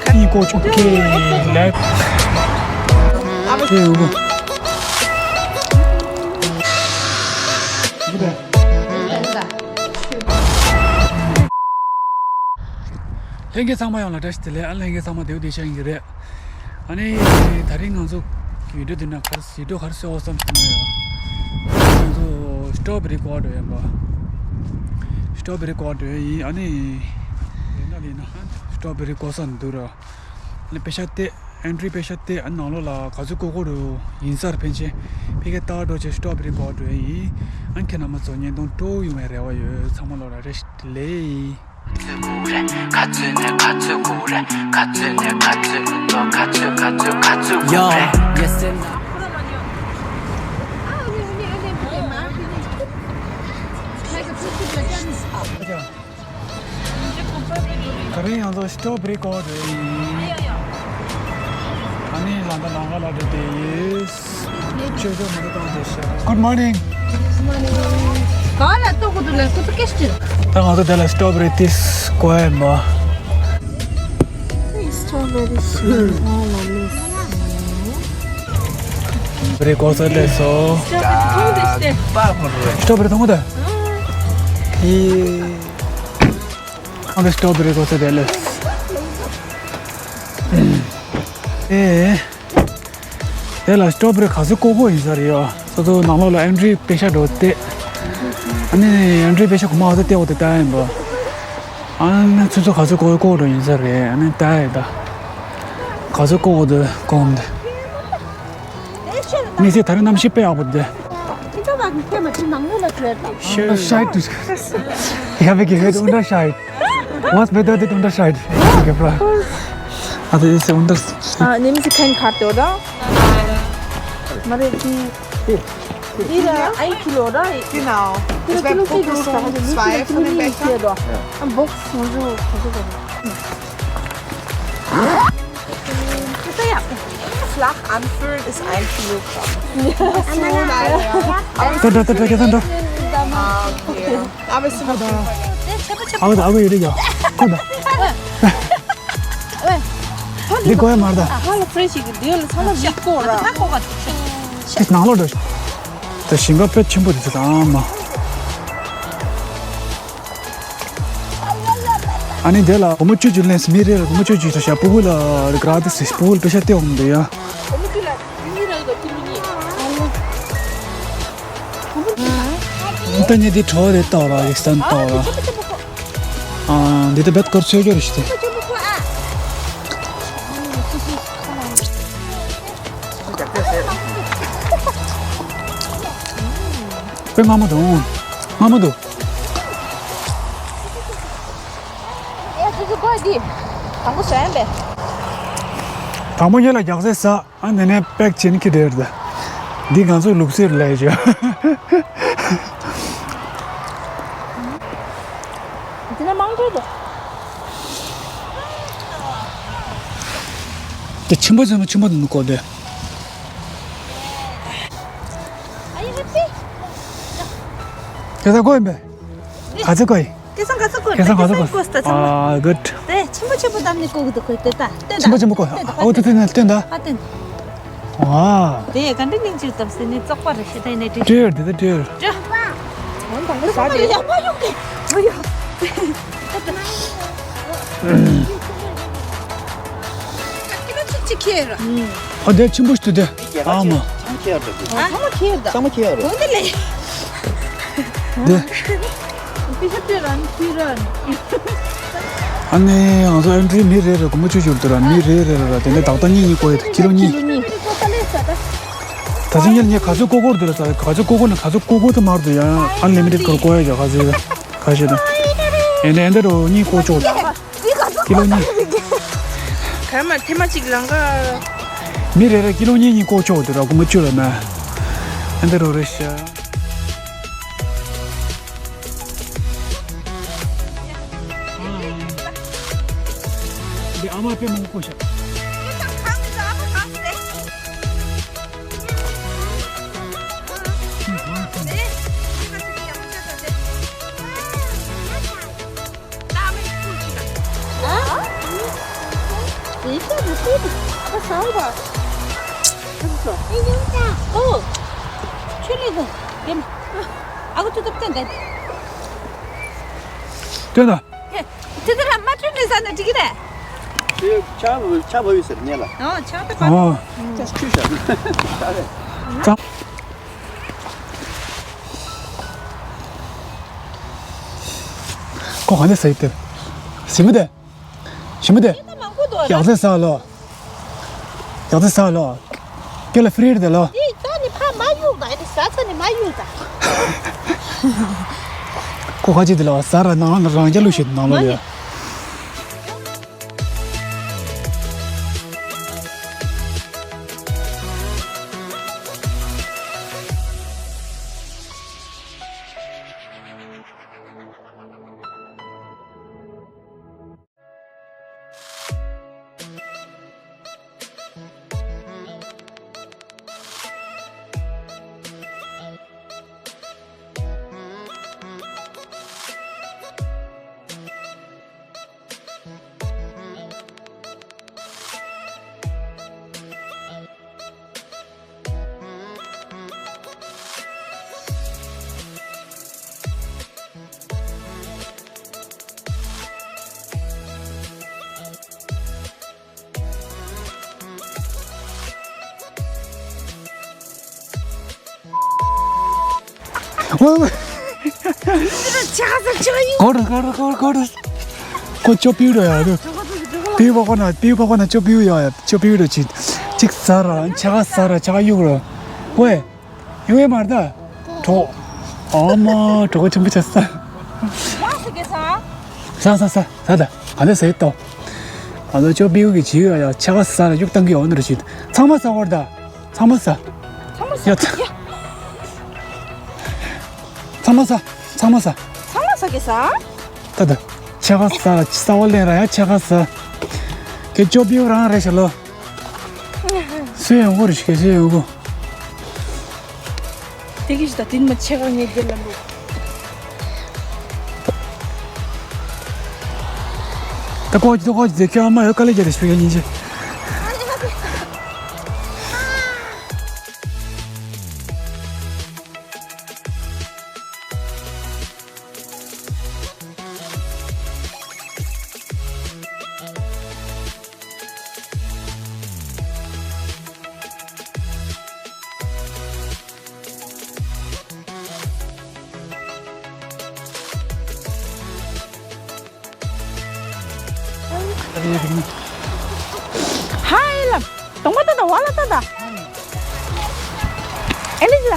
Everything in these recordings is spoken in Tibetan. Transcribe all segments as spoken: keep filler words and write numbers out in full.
ཁྱི་ཀོ་ཆུ་ཁེ་ལེགས། ཨ་མ་ཁྱི་ཡོད་གོ། ལྷན་རྒྱས་ཚང་མ་ཡོངས་ལ་བཀྲ་ཤིས་བདེ་ལེགས། ཨ་ལྷན་རྒྱས་ཚང་མ་བདེ་པོ་བདེ་ཤག་ཡིན་གྱི་རེད། ཨ་ནི་ད་རིང་ང་ཚོ་ཡུལ་གྲུ་འདི་ན་ག་རེ་ཡུལ་གྲུ་ག་རེ་ཟེར་འོ་བསམ་སོང་ཡོད། ང་ཚོ་སི་ཊོ་བེ་རི་བཀོག་འགྲོ་ཡིན་པ། སི་ཊོ་བེ་རི་བཀོག་འགྲོ་ཡིན། ཨ་ནི་ཡིན་ན་ཡིན་ན་སི་ཊོ་བེ་རི་བཀོག་ས་འདུག་ར། ཨ་ནི་པེ་ཤ་སྟེ་ཨེན་ཊི་རི་པེ་ཤ་སྟེ་ཨ་ནང་ལོགས་ལ་ག་ཚོད་བཀོག་དགོས་རུ་ཡིན་སར་ཕན་ཆེ། ཕ་གི་ལྟ་འགྲོ་ཆེ་སི་ཊོ་བེ་རི་བཀོག་འགྲོ་ཡིན། ཨ་ནི་ཁྱེད་རྣམ་པ་ཚོ་བརྙན་ཐུང་སྤྲོ་ཡོང་བའི་རེ་བ་ཡོད། ཚང་མ་ལོགས་ལ་བཀྲ་ཤིས་བདེ་ལེགས། ད་རིང་ང་ཚོ་སི་ཊོ་བེ་རི་བཀོག་འགྲོ་ཡིན། ཨ་ནི་ལ་མདའ་ལང་ཀ་ལ་འགྲོ་བསྡད་ཡོད། ཆོས་ཕྱོགས་མ་འདྲ་བཏང་བསྡད་ཤག Good morning. ག་ལ་ལྟོ་གོ་དུ་ལ་ཀུ་ཏུ་ཀེ་སི་ཏི། ད་ང་ཚོ་དེ་ལ་སི་ཊོ་བེ་རི་ཏིས་ཀོ་ཡ་མ། སི་ཊོ་བེ་རི་ཤིང་ཨ་ལ་མི་སི། བེ་རི་ཀོ་ས་ལེ་སོ། སི་ཊོ་བེ་རི་མཐོང་གི་ད། ཨི། ཨ་ནི་སི་ཊོ་བེ་རི་བཀོག་ས་དེ་ལས། ཨེ། དེ་ལ་སི་ཊོ་བེ་རི་ག་ཚོད་བཀོག་དགོས་ཡིན་ས་རེད་ཡ། སོ་སོ་ནང་ལོགས་ལ་ཨེན་ཊི་རི་པེ་ཤ་འགྲོ་སྟེ། ཨ་ནི་ཨེན་ཊི་རི་པེ་ཤ་གོ་མ་བ་ཚོ་སྟེ་འོ་དེ་ལྟ་ཡིན་པ། ཨ་ནི་ཚོད་ཚོད་ག་ཚོད་བཀོག་བཀོག་འགྲོ་ཡིན་ས་རེད། ཨ་ནི་ལྟ་ཡིན་ད། ག་ཚོད་བཀོག་དགོས་དེ་བཀོག་འདི། དམིགས་བསལ་ད་རེས་གནམ་གཤིས་དཔེ་ཡག་པོ་འདུག Sure. Ich habe gehört, Unterschied. Was bedeutet Unterschied? Ich habe gefragt. Also ist der Unterschied. Ah, nehmen Sie kein Karte, oder? Nein. Wieder ein Kilo, oder? Genau. Es wäre pro Person zwei von den Bechern. Ein Box und so. Flach anfüllen ist ein Kilogramm. Ja, so leider, ja. Aber es ist, da, da, da, da, da, da. Ah, okay. Aber es sind auf jeden Fall. ཨ་ཝེ་ད་ཨ་ཝེ་ཡོད་རེད་ཡ། ཁོ་ད། འདི་ཀོ་ཡ་མར་ད། ཧ་ལ་ཧྥ་རེ་ཤི་གི་འདི་ལ་ཚང་མ་མི་ཀོ་ར། དེ་ནང་ལོགས་འགྲོ། ད་ཞིང་ཁ་དཔེ་ཆེན་པོ་རེད་ད་ཨ་མ། ཨ་ནི་དེ་ལ་སྒོར་མོ་བཅུ་བཅུ་ལེན་སི་མི་རེ་ལ་སྒོར་མོ་བཅུ་བཅུ་ཞིག་བཞག་ཕྲུ་གུ་ལ་རིག་ར་དེ་སི་ཕྲུ་གུ་ལ་པེ་ཤ་སྟེར་འོང་འདི་ཡ། ད་ཉེ་དེ་གྲོ་རེ་ཏོ་ར་རིག་སྟན་ཏོ་ར། ཨ་འདི་ད་བེད་ཀོར་ཆོས་རྒྱུ་རེ་ཞིག་སྟེ། དཔེ་སྔ་མོ་འདུག་སྔ་མོ་འདུག་ཨེ་སུ་སུ་གོ་འདི། དང་པོ་ཟ་ཡང་པས། དང་པོ་ཉེ་ལ་རྒྱག་ཟས་ཟ། ཨ་འདི་ནས་པེག་བྱེད་ནི་ཁི་དེར་ད། འདི་ང་ཚོའི་ལུགས་སྲོལ་ལས་བྱོས། འདི་ན་མང་པོ་འདུག་དེ་ཆེན་པོ་ཆེན་པོ་ཆེན་པོ་འདུག་གོ་དེ། Are you happy? ཁྱེད་ཚོ་གོ་ཡིན་པས། ག་ཚོད་གོ་ཡིན། ཁེ་སང་ག་ཚོད་གོ། ཁེ་སང་ག་ཚོད་གོ། ཁེ་སང་གོ་ས་ཚང་མ། ཨ་གུཌ། དེ་ཆེན་པོ་ཆེན་པོ་བཏབ་ནས་གོ་གི་འདུག་གོ་དེ་ད་དེ་ད། ཆེན་པོ་ཆེན་པོ་གོ་ཡ། ཨ་འོ་དེ་དེ་ནས་སྟོན་ད། ཨ་དེ། ཨ། དེ་ག་འདྲ་སྙིང་རྗེ་བཏབ་ཟེར་ནས་བཙོག་པ་རེད་ཤེས་ད་ཡིན་ནས་དྲི། སྤྲེའུ་དེ་ད་སྤྲེའུ། སྤྲེའུ། འོན་ད་ལོ་ཟ་དེ་ཡག་པོ་ཡོང་གི། འོ་ཡ། ཁྱི་ལོ་གཅིག་གཅིག་ཁྱེར། ཨ་དེ་ཆེན་པོ་ཞིག་འདུག་དེ། ཨ་མ། ཨ་ཚང་མ་ཁྱེར་ད། ཚང་མ་ཁྱེར་རེད། འོ་དེ་ལས། དེ། པི་ཤ་སྤྲད་ར་ནི་ཁྱེར་ར་ནི། ཨ་ནི་ང་ཚོ་ཨེན་ཊི་རི་མི་རེ་རེ་སྒོར་མོ་བཅུ་བཅུ་འདུག་ར། མི་རེ་རེ་རེ་ར་དེ་ནས་ཏག་ཏག་གཉིས་གཉིས་བཀོག་ཡོད། ཀི་ལོ་གཉིས། ད་ཚོད་ཉིན་ངས་ག་ཚོད་བཀོག་དགོས་རེད་འདུག་ར། ད་ག་ཚོད་བཀོག་དགོས་ན་ག་ཚོད་བཀོག་དགོས་དེ་མར་འདུག་ཡ། ཨན་ལི་མི་ཊེཌ་གར་བཀོག་ཡ་ཡོད་ག་ཚོད་ཡོད། ག་ཞིག་དང་། ཨེ་འདི་ཨེ་འདི་རོ་གཉིས་བཀོག་ཆོག་ཀི་ལོ་གཉིས། ག་མ་ཐེངས་མ་གཅིག་ལང་ཀ། མི་རེ་རེ་ཀི་ལོ་གཉིས་གཉིས་བཀོག་ཆོག་དེ་ར་སྒོར་མོ་བཅུ་ལ་མ། ཨེ་འདི་རོ་རེ་ཤ། འདི་ཨ་མ་དཔེ་མང་པོ་ཤ། ཨ་ཟ་བ། ཨ་ཟ། ཨེ་ཡོང་ད། ཨོ། ཆུ་ལི་གོ། ཡེམ། ཨ་གོ་ཆུ་ཏབ་ཏན་ཏན། ཏན་ཏན། ཧེ། དེ་དེ་ར་མ་ཆུ་ནི་ཟ་ན་འགྲིག་གི་རེད། དེ་ཆ་ཆ་བ་ཡོད་ཟེར་ཉེ་ལ། ཨོ་ཆ་ཏབ་པ། ཨོ། ཅ་ཆུ་ཤ། ད་རེད། ཙང་། ཁོ་ག་ནས་ཟ་ཡི་དེ། ཟིན་མི་དེ། ཞིམ་པོ་དེ། ཡག་ཚད་ཟ་ལོ། ཡག་ཚད་ཟ་ལོ། ཁྱེད་ལ་ཧྥི་རི་རེད་ལོ། འདི་ད་ནི་ཕ་མ་གཡུག་ད་ནི་ཟ་ཚ་ནི་མ་གཡུག་ད། ཁོ་ཁ་ཅིག་དེ་ལོ་ཟ་ར་ནང་ལ་རང་རྒྱ་ལུག་ཤིག་ནང་ལོ་ཡ། གོ་ར་གོ་ར་གོ་ར་གོ་ར། ཁོ་ཅོ་པིའུ་ར་ཡ་ར། པིའུ་པ་ཁོ་ན་པིའུ་པ་ཁོ་ན་ཅོ་པིའུ་ཡ་ཡ་ཅོ་པིའུ་ར་ཅིག་ཅིག་ཟ་ར་ཆ་ག་ཟ་ར་ཆ་ག་གཡུག་ར། ཝེ། ཡོད་མ་རེད་ད། གྲོགས། ཨ་མ་གྲོགས་ཆེན་པོ་ཆགས་ས། ཟ་ཟ་ཟ་ཟ་ད་ག་ནས་ཟ་ཡི་ཏོ། ང་ཚོ་ཅོ་པིའུ་གི་བྱིའུ་ཡ་ཡ་ཆ་ག་ཟ་ར་གཡུག་བཏང་གི་ཡོད་ནི་རེད་ཤི། ཚང་མ་ཟ་བར་ད། ཚང་མ་ཟ། ཚང་མ་ཟ། ཡ་ཚ། ཡ། ཚང་མ་ཟ། ཚང་མ་ཟ། ཚང་མ་ཟ་གི་ཟ། ད་ད། ཆ་ག་ཟ་ས་བ་ལེན་ར་ཡ་ཆ་ག་ཟ། ཁྱེད་ཅོ་པིའུ་རང་རེད་ཤ་ལོ། སུ་ཡོང་གོ་རེ་ཤི་སུ་ཡོང་གོ། དེ་གི་ཞིག་ད་དེ་ནི་མ་ཆེ་ག་ངེས་དེ་ལ་འདུག་ད་ཀོ་ཅི་ད་ཀོ་ཅི་དེ་ཁྱོད་ཨ་མ་ཡོད་ཀ་ལེ་རྒྱ་རེ་ཤི་ཡ་ཉིན་ཅི། ཧའི་ལ། གདོང་པ་ལྟ་དང་བ་ལ་ལྟ་དང་། ཨེ་ལི་ལ།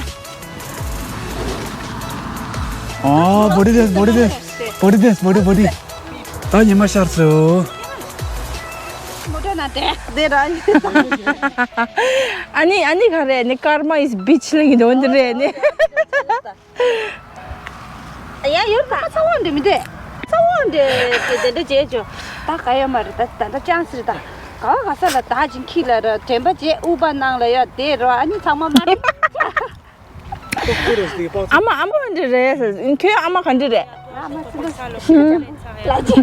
ཨོ་བོ་ཌི་དེས་བོ་ཌི་དེས་བོ་ཌི་དེས་བོ་ཌི་བོ་ཌི། ད་ཉི་མ་ཤར་སོང་། མོ་ཊ་ན་དེ་དེ་ར། ཨ་ནི་ཨ་ནི་ག་རེ་ནི་ཀར་མ་ཨིས་བི་ཆི་ལ་ཡིན་འདོན་དེ་རེད་ནི། ཡ་ཡོད་པ། ཚ་བོ་འདི་མི་འདུག་ཚ་བོ་འདི་དེ་འདྲ་བྱེད་ཆོག་ད་ག་ཡོད་མ་རེད། ད་ད་ལྟ་ཅང་སི་རེད། ད་ག་བ་ག་ས་ལ་ད་ཅིང་ཁྱི་ལ་ར་དྲན་པ་བྱེད། ཨུ་པ་ནང་ལ་ཡོད་དེ་རོ། ཨ་ནི་ཚང་མ་མ་རེད། ཨ་མ་ཨ་མ་འདི་རེད། ཁྱོད་ཨ་མ་ག་འདི་རེད། ཨ་མ་སི་ལ་ལ་ཅི།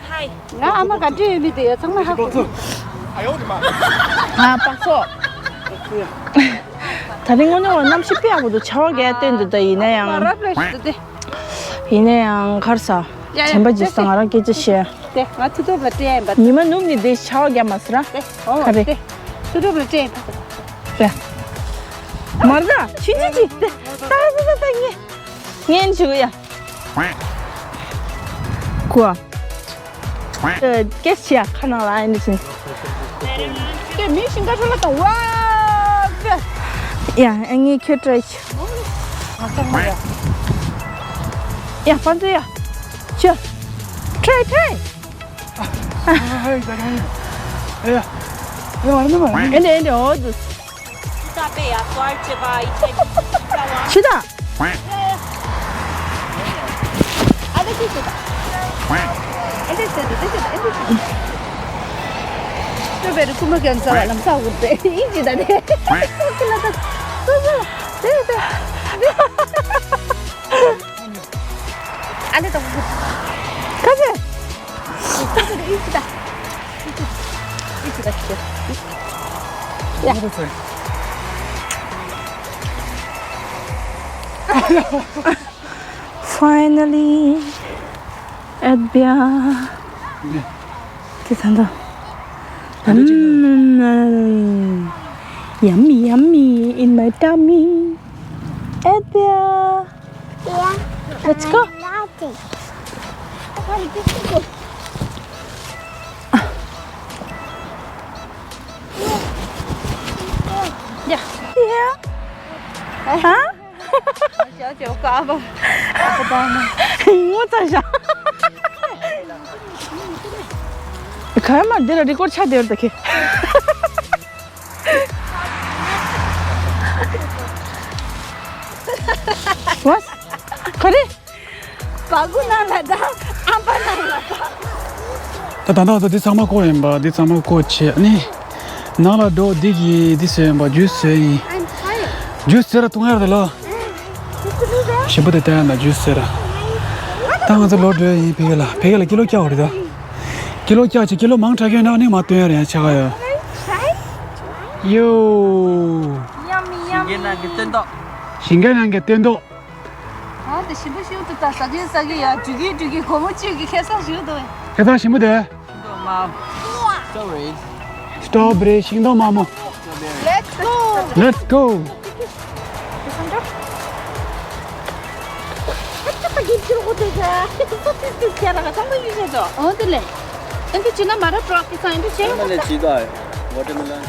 ཧའི། ང་ཨ་མ་ག་འདྲ་ཡོད་མི་དེ་ཡ་ཚང་མ་ཧ་གོ། ཨ་པག་སོ། ད་རིང་དངོས་གནས་ང་གནམ་གཤིས་དཔེ་ཡག་པོ་འདུག་ཆར་པ་རྒྱག་སྟོན་འདུག་ད་ཡིན་ན་ཡང་། ཡིན་ན་ཡང་གར་ས། དྲན་པ་བརྗེད་སོང་། ང་རང་སྐད་ཆ་བཤད། དེ་ང་ཐུ་ཐུབ་ལ་སྤྲད་ཡིན་པ། ཉི་མ་ནུབ་ནི་དེ་ཆར་པ་རྒྱག་མ་སོང་ར། དེ་ཨོ་ག་རེ། དེ་ཐུ་ཐུབ་ལ་སྤྲད་ཡིན་པ། དེ། མར་ད་ཆི་ཆི་ཆི། དེ་ད་ད་ད་ད་ངས་ངས་ཞུ་གི་ཡ། ཁུ། ཨ། ཀེ་ཤི་ཡ་ཁ་ནང་ལ་ཨ་ནི་ཕྱིན། དེ་མི་ཤིང་ཀ་ཁྲོ་ལ་དང་བ། ཡ་ཨ་ངས་ཁྱོད་ཏྲའི་ཆུ། ཡ་ཕན་ཚུན་ཡ། ཆུ། ཏྲའི་ཏྲའི། ཨེ་ཡ། ཨེ་ཡ། ཨེ་ཡ། ཨེ་འདྲ་ཨེ་འདྲ་འོ་དུ། ཕྱི་ཟླ་པའི་ཡ་སོ་ཨར་བྱེད་པ་ཡི་ཆད་ཀྱི་ཕྱི་ཟླ་བ། ཕྱི་ཟླ། ཡ་ཡ། ཨ་ལེ་ཅི་ཟེར་ད། ཨེ་འདྲ་ཟེར་འདུག་ཨེ་འདྲ་ཟེར་འདུག་ཨེ་འདྲ་ཟེར་འདུག་སྤྲོ་བའི་རི་ཀུ་མ་གན་ས་བ་ལམ་ས་འུར་ཏེ་ཨིན་ཅི་ད་དེ། ཨ་ལེ་ད། ཁ་ཟེ། ཨིན་ཅི་ད། Yeah. Finally, at the. This one. Mm, yummy, yummy in my tummy. At the. Yeah. Let's go. Nothing. Yeah. Yeah. Huh? 小姐，我干吧。我在想。可以吗？你这个给我插点儿的去。What? 快点。 སྤྲང་པོ་ནང་ལ་དང་ཨམ་པ་ནང་ལ་དང་། ད་ད་ད་ད་འདི་ཚང་མ་བཀོག་ཡིན་པ། འདི་ཚང་མ་བཀོག་བྱས་ནི། ནང་ལ་འགྲོ། འདི་གི་འདི་བཟོས་ཡིན་པ། ཇུས་བཟོས་ཡིན། ཇུས་བཟོས་ར་འཐུང་ཡར་དེ་ལོ། ཞིམ་པོ་དེ་ལྟ་ཡ་ན་ཇུས་བཟོས་ར། ད་ང་ཚོ་ལོག་འགྲོ་ཡ་ཡིན། ཕ་གི་ལ་ཕ་གི་ལ་ཀི་ལོ་བརྒྱ་འོ་རེད་ད། ཀི་ལོ་བརྒྱ་བྱས། ཀི་ལོ་མང་དྲགས་ཡོད་ན་ནི་མ་སྟོན་ཡ་རེད། ཡང་ཆ་ག་ཡོད། ཡོ། ཞིང་ཁའི་ནང་གི་སྟོན་ཐོག་ཞིང་ཁའི་ནང་གི་སྟོན་ཐོག་ཨ་དེ་ཞིམ་པོ་ཞིག་འདུག་ད་ཟ་གིན་ཟ་གིན་ཡ། འགྲིག་གི་འགྲིག་གི། སྒོར་མོ་གཅིག་གི་ཁེ་བཟང་ཞིག་འདུག་ཁེ་བཟང་ཞིམ་པོ་དེ། Strawberry། Strawberry། ཤིང་ཏོག་མང་པོ། Let's go. Let's go. ཨོ་དེ་ལས། ཨེ་འདི་ཅི་ན་མ་རབས་པྲོ་ཁེ་བཟང་། ཨེ་འདི་ཅི། Watermelon།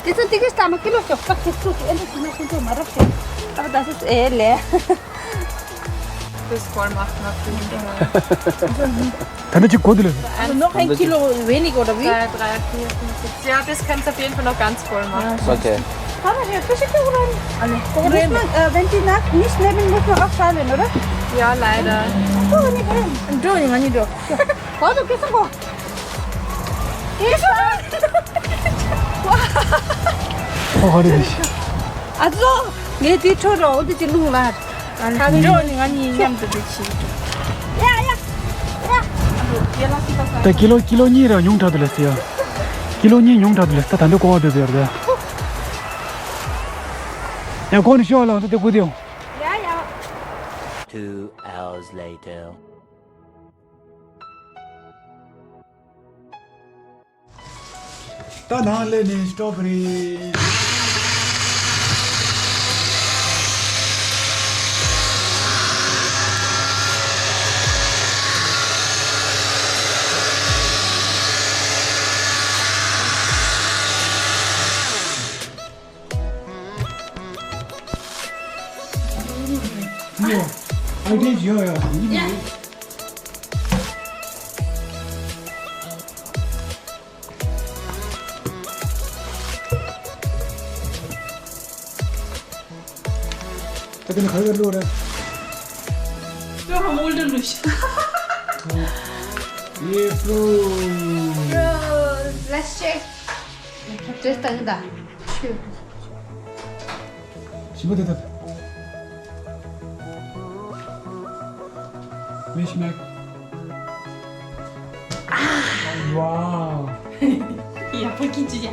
དེ་ཚོ་དེ་གི་ས་མ་ཀི་ལོ་ཤོག་པ་ཁེ་ཚུགས་ཀྱི། ཨེ་འདི་ཅི་ན་ཁོ་ཚོ་མ་རབས་ཤོག་ཨ་ད་སུ་ཨེ་ལས། Das voll macht noch viel. ད་ནི་ཅིག་གོ་དུ་ལེ། Also noch ein Kilo weniger, oder wie? Zwei, drei, vier, fünf, sechs. Ja, das kannst du auf jeden Fall noch ganz voll machen. Okay. Aber hier, das ist ja auch ein. Alle. Muss man, äh, wenn die Nacht nicht nehmen, muss man auch zahlen, oder? Ja, leider. Oh, nicht rein. Du, Mann, du. Warte, gehst du vor? Gehst du? ཨོ་ཧ་རེ་ཤི། ཨ་ཙོ། ངས་དེ་འཕྲོ་རོགས་འདི་ཅི་ལུང་ལ། ཁ་འགྲོ་ནི་ང་གཉིས་མཉམ་དུ་འདི་ཕྱིན། ཡ་ཡ་ཡ། ད་ཀི་ལོ་ཀི་ལོ་གཉིས་ར་ཉུང་དྲགས་འདུག་ལེ་ཟེར་ཡ། ཀི་ལོ་གཉིས་ཉུང་དྲགས་འདུག་ལེ། ད་ད་འདི་ཀོ་བ་འདུག་ཟེར་ཡ། ཡ་ཀོ་ནི་ཤོ་ལ་འདི་ཀུ་དེ་ཡོང་། ཡ་ཡ། Two hours later. ད་ནང་སླེབས་ནས་སྟྲོ་བེ་རི། ཡོ། ཨའི་ཌི་ཡ་ཡོད་ཡོད། ཡ། ད་དེ་ནི་ག་རེ་བླུགས་རེད། ཅོ་ཧ་མོལ་ཏོ་བླུགས་ཤག་ཡེ་པྲོ། Bro, let's check. Taste ད་ཡིན་ད། ཆུ། ཞིམ་པོ་དེ་ད། Wie schmeckt? Wow. Ja, voll kitschig, ja.